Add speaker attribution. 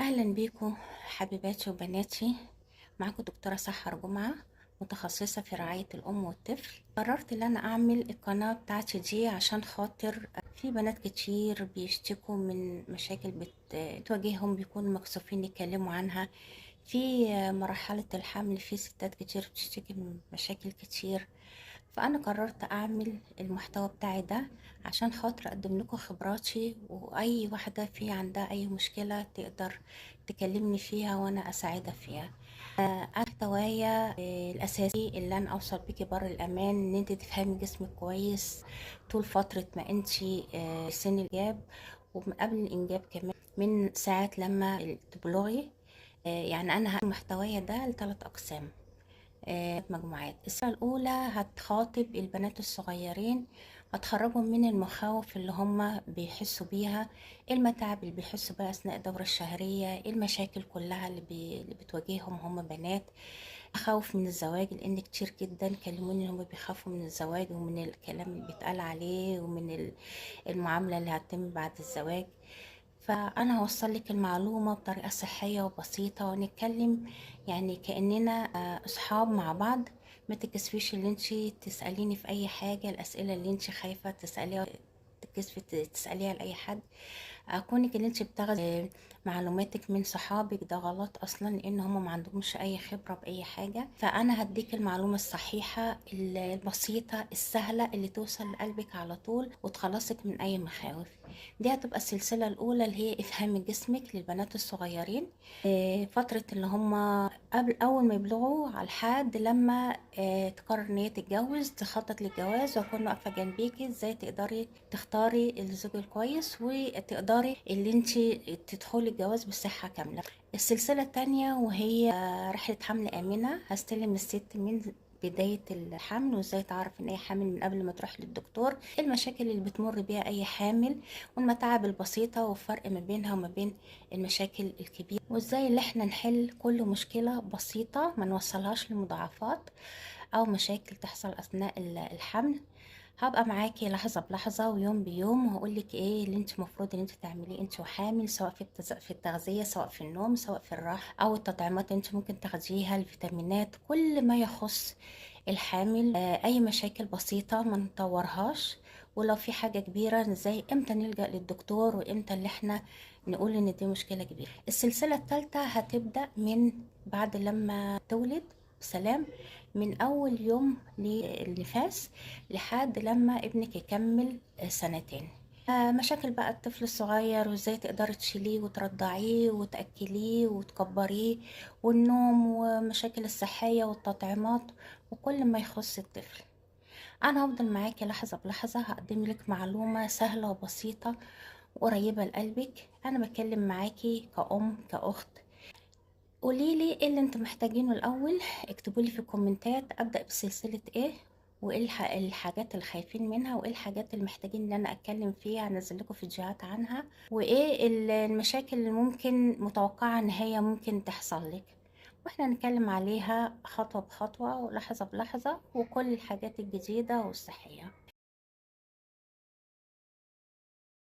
Speaker 1: أهلا بيكم حبيباتي وبناتي، معاكم دكتورة سحر جمعة، متخصصة في رعاية الأم والطفل. قررت إن أنا أعمل القناة بتاعتي دي عشان خاطر في بنات كتير بيشتكوا من مشاكل بتواجههم، بيكونوا مكسوفين يتكلموا عنها في مرحلة الحمل. في ستات كتير بتشتكي من مشاكل كتير، فأنا قررت أعمل المحتوى بتاعي ده عشان خاطر أقدم لكم خبراتي، وأي واحدة في عندها أي مشكلة تقدر تكلمني فيها وأنا أساعدها فيها. محتوايا الأساسي اللي أنا أوصل بيكي بر الأمان، إن أنت تفهمي جسمك كويس طول فترة ما أنت سن الإنجاب ومن قبل الإنجاب كمان، من ساعة لما تبلغي. أنا هقسم محتوايا ده لثلاث أقسام، مجموعات. السنة الأولى هتخاطب البنات الصغيرين، هتخرجهم من المخاوف اللي هم بيحسوا بيها، المتاعب اللي بيحسوا بيها أثناء الدورة الشهرية، المشاكل كلها اللي بتواجههم هم بنات، خوف من الزواج، لأن كتير جدا كلموني إن هم بيخافوا من الزواج ومن الكلام اللي بيتقال عليه ومن المعاملة اللي هتتم بعد الزواج. فأنا هوصل لك المعلومة بطريقة صحية وبسيطة، ونتكلم كأننا أصحاب مع بعض. ما تكسفيش اللي انتي تسأليني في أي حاجة، الأسئلة اللي انتي خايفة تسأليها تكسفي تسأليها لأي حد. كونك اللي انتي بتاخدي معلوماتك من صحابك ده غلط أصلا، لأن هم ما عندهمش أي خبرة بأي حاجة. فأنا هديك المعلومة الصحيحة البسيطة السهلة اللي توصل لقلبك على طول وتخلصك من أي مخاوف. دي هتبقى السلسلة الأولى اللي هي افهمي جسمك للبنات الصغيرين، فترة اللي هم قبل أول ما يبلغوا على الحد لما تقرر إن هي تتجوز، تخطط للجواز، وأكون واقفة جنبيكي إزاي تقدري تختاري الزوج الكويس وتقدري اللي انتي تدخلي الجواز بصحة كاملة. السلسلة التانية وهي رحلة حمل آمنة، هستلم الست من بداية الحمل وازاي تعرف ان هي حامل من قبل ما تروح للدكتور، المشاكل اللي بتمر بيها اي حامل والمتاعب البسيطة والفرق ما بينها وما بين المشاكل الكبيرة، وازاي اللي احنا نحل كل مشكلة بسيطة ما نوصلهاش لمضاعفات او مشاكل تحصل اثناء الحمل. هبقى معاكي لحظة بلحظة ويوم بيوم، وهقولك ايه اللي انت المفروض ان انت تعمليه انت وحامل، سواء في التغذية، سواء في النوم، سواء في الراحة، او التطعيمات اللي انت ممكن تاخديها، الفيتامينات، كل ما يخص الحامل. اي مشاكل بسيطة ما نطورهاش، ولو في حاجة كبيرة ازاي امتى نلجأ للدكتور وامتى اللي احنا نقول ان دي مشكلة كبيرة. السلسلة الثالثة هتبدأ من بعد لما تولد سلام، من أول يوم للنفاس لحد لما ابنك يكمل سنتين. مشاكل بقى الطفل الصغير وازاي تقدري تشيليه وترضعيه وتأكليه وتكبريه، والنوم ومشاكل الصحية والتطعيمات وكل ما يخص الطفل. أنا هفضل معاكي لحظة بلحظة، هقدم لك معلومة سهلة وبسيطة وقريبة لقلبك. أنا بتكلم معاكي كأم كأخت. قوليلي ايه اللي انتم محتاجينه الاول، اكتبولي في الكومنتات ابدا بسلسله ايه، وايه الحاجات اللي خايفين منها، وايه الحاجات اللي محتاجين ان انا اتكلم فيها، انزل لكم فيديوهات عنها، وايه المشاكل اللي ممكن متوقعه ان هي ممكن تحصل لك، واحنا نتكلم عليها خطوه بخطوه ولحظه بلحظه، وكل الحاجات الجديده والصحيه.